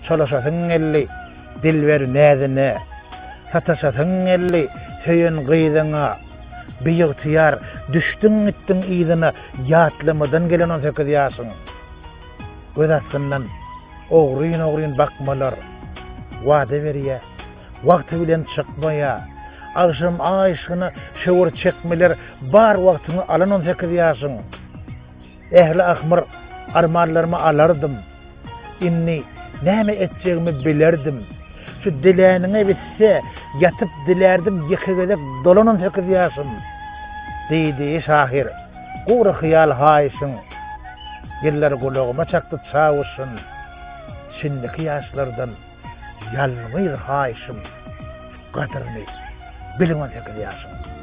Çolaşasyň geldi dilber näzine, Sataşasyň geldi söýen gyzyňa. Biygtyýar düşdüň gitdiň yzyna, Ýatlamadan gelen on sekiz ýaşyň. Göz astyndan ogryn-ogryn bakmalar wada berýär, wagty bilen çykmaýar. Agşam aý yşgyna şöwür çekmeler bar wagtyňy alan on sekiz ýaşyň. Ähli ahmyr armanlarymy alardym. Indi näme etjegimi bilerdim. Şu diläniňe bitse, ýatyp dilärdim ýeke gezek dolan on sekiz ýaşym. Diýdi şahyr, gury hyýal haýyşyň. Ýyllar gulagyma çakdy çawuşyn. Şindiki ýaşlardan ýalňyz haýyşym, gadyryny biliň on sekiz ýaşyň.